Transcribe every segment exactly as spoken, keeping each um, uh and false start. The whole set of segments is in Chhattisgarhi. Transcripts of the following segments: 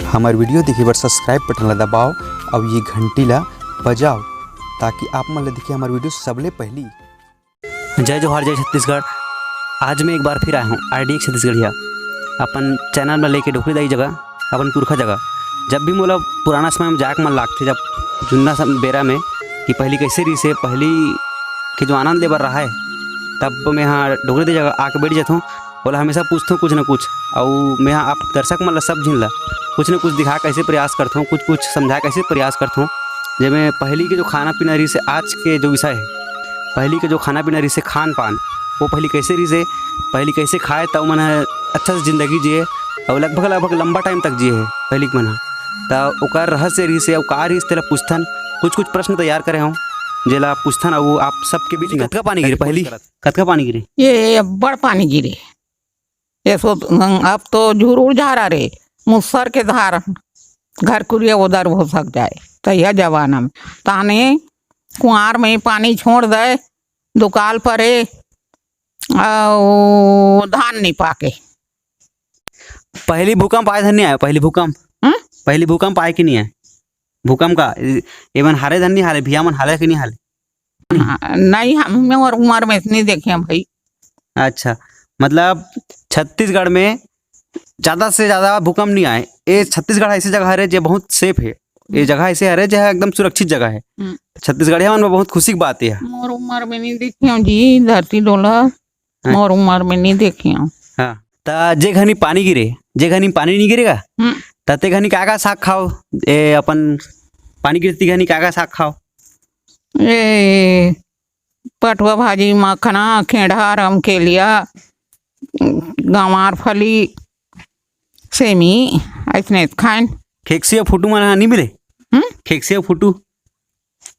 हमर वीडियो देखे बर subscribe बटन ला दबाओ अउ ये घंटी ला बजाओ, ताकि आप मन ला दिखे हमर वीडियो सबले पहली। जय जोहार, जय छत्तीसगढ़। आज मैं एक बार फिर आया हूँ आरडीएक्स छत्तीसगढ़िया, अपन चैनल में लेके डोकरी दाई जगह, अपन पुरखा जगह। जब भी मोला पुराना समय में जाके मन लागथे, जब जुन्ना सम-, बेरा में, कि पहली कैसे रहिसे, पहली के जो आनंद लेबर रहा है, तब मैं हाँ डोकरी दाई जगह आके बैठ जाता हूँ। ओला हमेशा पूछथों कुछ न कुछ, अउ मैं ह आप दर्शक मन ला, सब झिन ला कुछ न कुछ दिखाए कैसे प्रयास करथों, कुछ कुछ समझाए कैसे प्रयास करथों। जेमे पहली के जो खाना पीना रहिसे, आज के जो विषय है, पहली के जो खाना पीना रहिसे, खान पान, वो पहली कैसे रहिसे, पहली कैसे खाए त ओमन ह अच्छा से जिंदगी जिए, अउ लगभग लगभग लंबा टाइम तक जिए है पहली के मन ह। त ओकर रहस्य रहिसे अउ का रहिसे, तेला पूछथन। कुछ कुछ प्रश्न तैयार करे हूँ, जेला पूछथन अउ आप सबके बीच में। कतका पानी गिरे पहली? कतका पानी गिरे? ये अब्बड़ पानी गिरे। ये सो, अब तो झुरुर झारा रे, मुसर के धार, घर कुरिया ओदर भोसक जाए, तैया जमाना में। ताने कुआर में पानी छोड़ दे, दुकाल परे, अउ धान नहीं पाके। पहली भूकंप आए धन नहीं आए, पहली भूकंप? हम्म? पहली भूकंप आए कि नहीं आए? भूकंप का, ए-, एमन हारे धन नहीं हारे, भैया मन हारे कि नहीं हारे? हाँ, नहीं, हम मोर उम्र में नहीं देखे हैं भाई। अच्छा, मतलब छत्तीसगढ़ में ज्यादा से ज्यादा भूकंप नहीं आए। ये छत्तीसगढ़ ऐसी जगह हरे जे बहुत safe है, ये जगह ऐसे हरे जे एकदम सुरक्षित जगह है। हम्म। छत्तीसगढ़िया मन में बहुत खुशी की बात है। मोर उम्र में नहीं देखे हूँ जी धरती डोला, हाँ। मोर उम्र में नहीं देखे हूँ। हाँ, त जे घनी पानी गिरे, जे घनी पानी नहीं गिरेगा, हम्म। त ते घनी का का साग खाओ? ए, अपन पानी गिरती घनी का का साग खाओ? ए, पटुआ भाजी, मखना, खेड़ा, रमकेलिया, गंवार फली, सेमी, अइसने खाएन। खेकसी अउ फुटू मन ह नहीं मिले? हम्म? खेकसी अउ फुटू?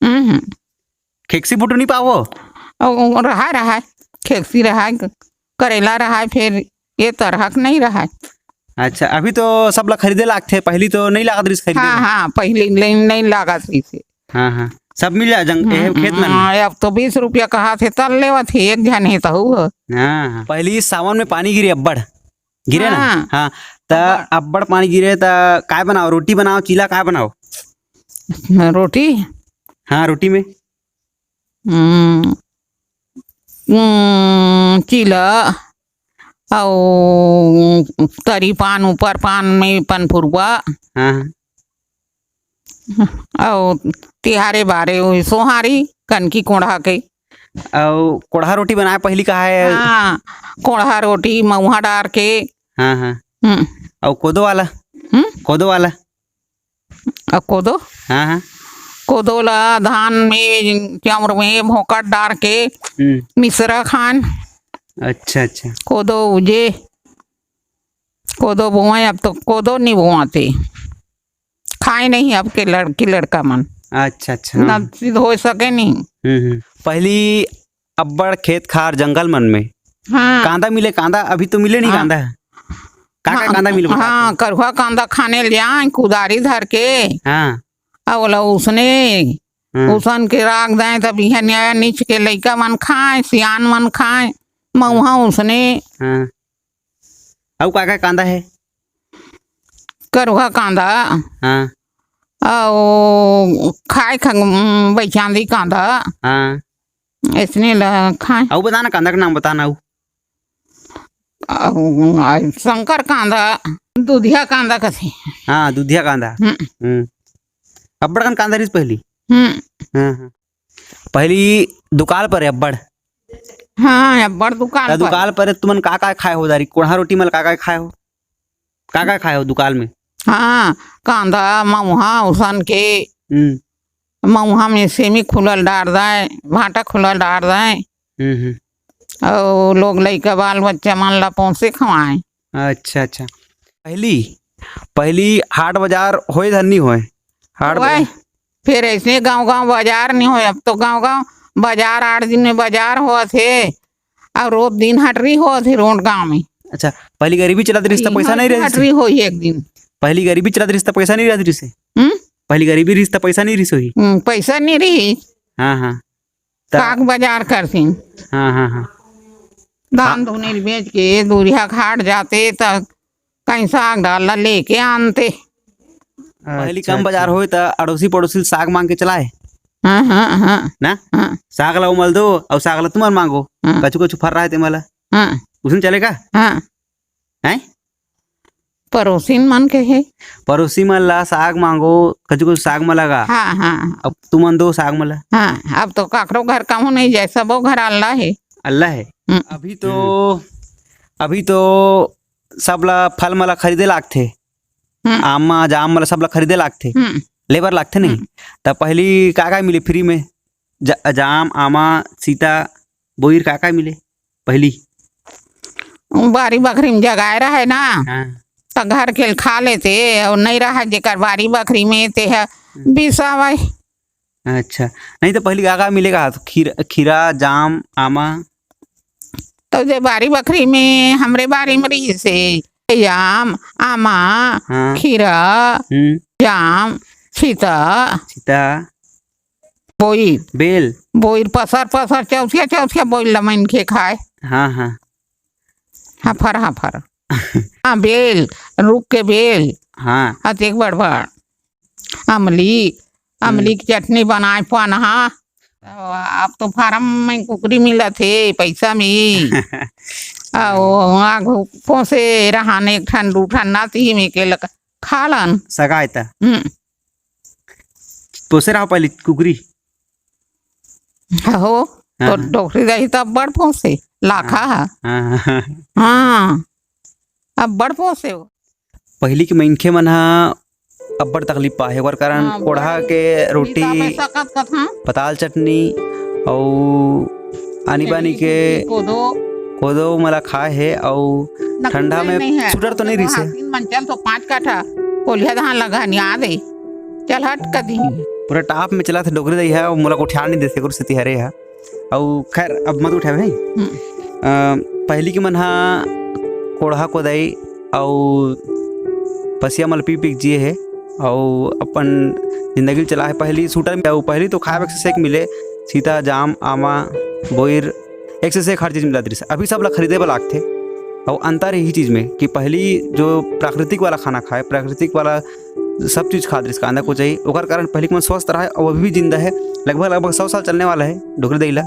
हम्म। खेकसी फुटू नहीं पावो? ओ, ओ, रहा, रहा। खेकसी रहा, करेला रहा, फिर ये तरहक नहीं रहा। अच्छा, अभी तो सब ला खरीदे लागथे, पहली तो नहीं लागत रहिस खरीदे हाँ, ला। हाँ, पहली नहीं, नहीं लागत रहिस। हाँ, हाँ, सब मिल जाए जंग-, ए, खेत मन में। हाँ, अब तो बीस रुपया कहा थे, तल लेवत हे, एक झन हे तहु ह। हाँ, हाँ। पहली सावन में पानी गिरे अब्बड़, गिरे ना? हाँ। हाँ, त अब्बड़। अब्बड़ पानी गिरे त काय बनाओ? रोटी बनाओ, चीला काय बनाओ? रोटी? हाँ, रोटी में। हम्म, हम्म, चीला, अउ तरी पान, ऊपर पान में पनपुरवा। हाँ, हाँ। अउ तिहारे बारे वही सोहारी, कनकी कोंढ़ा के। अउ कोंढ़ा रोटी बनाए पहली कहा है? हाँ, कोंढ़ा रोटी, मऊहा डार के। हाँ, हाँ। हम्म। अउ कोदो वाला? हम्म? कोदो वाला? अउ कोदो? हाँ, हाँ। कोदो ला धान में, चाउर में भोंकट डार के हम्म। मिसरा खान। अच्छा, अच्छा। कोदो उजे, कोदो बोए, अब तो कोदो नहीं बोआते। खाए नहीं अब के लड़की लड़का मन। अच्छा, अच्छा, हाँ। ना सिद्ध हो सके नहीं। हम्म, हम्म। पहली अब्बड़ खेत खार जंगल मन में हाँ। कांदा मिले, कांदा अभी तो मिले नहीं हाँ। कांदा। का का हाँ, कांदा मिले बता हाँ, तो? करुआ कांदा खाने ले आए, कुदारी धर के। हाँ। अउ ओला उसने, हाँ। उसन के राख दें, तब इहे न्याय नीच के लइका मन खाए, सियान मन खाए, मऊहा उसने। हाँ। अउ का का कांदा है? करुआ कांदा। हाँ। अउ खाए खा, उम, बैचांदी कांदा। हाँ। अइसने ला खाए। अउ बता ना, कांदा के नाम बता ना अउ। अउ, आ, शंकर कांदा, दुधिया कांदा कथे। हाँ, दुधिया कांदा। हम्म। हम्म। अब्बड़ कन कांदा रिहिस पहली। हम्म। हाँ, हाँ। पहली दुकाल पर है अब्बड़। हाँ, अब्बड़ दुकाल त पर। दुकाल पर तुमन का का खाए हो दारी? कोंढ़ा रोटी में का का खाए हो? का का खाए हो दुकाल में? हाँ, कांदा, मऊहा, उसन के। हम्म। मऊहा में सेमी खुलल डार दें, भांटा खुलल डार दें। हम्म, हम्म। अउ लोग लइका बाल बच्चा मन ला पोसे खवाएं। अच्छा, अच्छा। पहली, पहली हाट बाजार होए धन नहीं होए? हाट होए। बाजार। फिर ऐसे गांव-गांव बाजार नहीं होए, अब तो गांव-गांव बाजार, आठ दिन में बाजार होत हे, अउ रोज दिन हटरी होत हे रोड गांव में। अच्छा, पहली गरीबी चलत रहिस त पैसा नहीं रहिस? हटरी होई एक दिन। पहली गरीबी चलत रहिस त पैसा नहीं रहत रहिस? हम्म? पहली गरीबी रहिस त पैसा नहीं रहिस होही? हम्म, पैसा नहीं रहिस। हाँ, हाँ। त काक बाजार करथिन। हाँ, हाँ, हाँ। धान धुनी बेच के दूरिहा घाट जाते त कहीं साग डाल ला लेके आनते। पहली अच्छा, कम बाजार अच्छा। होय त अड़ोसी पड़ोसी ल साग मांग के चलाए। हाँ, हाँ, हाँ। ना? हाँ। साग ला ओमन ल दो अउ साग ला तुमन मांगो। हाँ। कछु कछु फर रहा है तेमन ला। हाँ। उसन चले का? हाँ। हैं? पड़ोसी मन के है। पड़ोसी मन ला साग मांगो, कछु कछु साग मन लगा। हाँ, हाँ। अब तुमन दो साग मन ला। हाँ, अब तो काकरो घर कहूँ नहीं जाए, सबो घर अल्लाह है। अल्लाह है। हम्म। अभी तो, अभी तो सब ला फल मन ला खरीदे लागथे। हम्म। आमा, जाम मन ला सब ला खरीदे लागथे। हम्म। लेबर लागथे नहीं। हम्म। त पहली का का मिले फ्री में? जा-, जाम, आमा, सीता, बोईर का का मिले? पहली। बारी बखरी में जगाए रहे ना, हाँ। त घर के खा लेते, अउ नहीं रहे जेकर बारी बखरी में, ते ह हम्म। बिसावय। अच्छा, नहीं त पहली का का मिले का? खीर-, खीरा, जाम, आमा। त जे बारी बखरी में, हमरे बारी में रहिसे, जाम, आमा, हाँ। खीरा, हम्म। जाम, सीता, सीता। बोईर। बेल। बोईर पसर पसर चौथिया चौथिया बोईर ल मनखे खाए। हाँ, हाँ। हफर हफर। हाँ, बेल, रूख के बेल। हाँ। अतेक बड़ बड़। अमली, अमली हम्म। के चटनी बनाए पनहा। अब तो फारम में कुकरी मिलत हे, पैसा में। अउ आघू पोसे रहन एक ठन, दू ठन, ना तिही में के लक-, खा लन। सगाय त। हम्म। पोसे रहा पहली कुकरी। हो, हाँ, तो हाँ। डोकरी दाई त अब्बड़ पोसे, लाखा हाँ, ह। हाँ, हाँ, हाँ। हाँ, अब्बड़ पोसे हो। पहली के मनखे मन ह अब्बड़ तकलीफ पाए, ओकर कारण हाँ, कोढ़ा बड़ के रोटी, मिसाबे सकत कथां। पताल चटनी अउ आनी बानी के कोदो। कोदो मला खाए हे अउ नकुल ठंडा में नहीं है। सूटर तो नहीं रहिसे। हाथिन मन चल तो पाँच काठा कोलिया धान लगा निया दे। चल हट कदी। पूरा टाप में चलत हे डोकरी दई ह, मोला उठा नहीं देथे, गुरु सेती हरे ह। अउ खैर, अब मत उठावे, हैं? हम्म। अ, पहली के मन ह कोढ़ा कोदई अउ पसिया मल पी पी के जिए हे अउ अपन जिंदगी ल चला हे। पहली सूटर में, अउ पहली तो खाए बर एक से एक मिले, सीता, जाम, आमा, बोईर, एक से एक हर चीज मिलत रिहिस। अभी सब ला खरीदे बर लागथे। अउ अंतर यही चीज में कि पहली जो प्राकृतिक वाला खाना खाए, प्राकृतिक वाला सब चीज खात रिहिस, कांदा कुचई, ओकर कारण पहली के मन स्वस्थ रहे अउ अभी भी जिंदा हे। लगभग, लगभग सौ साल चलने वाला हे डोकरी दई ला,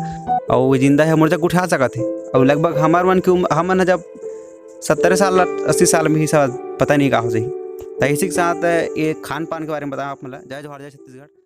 अउ वो जिंदा हे, मोर जग उठा सकत हे। अउ लगभग हमर मन के उम-, हमन ह जब सत्तर साल, अस्सी साल में ही शायद पता नहीं का हो जाही। त इसी के साथ ये खान पान के बारे में बताया आप मन ला। जय जोहार, जय छत्तीसगढ़।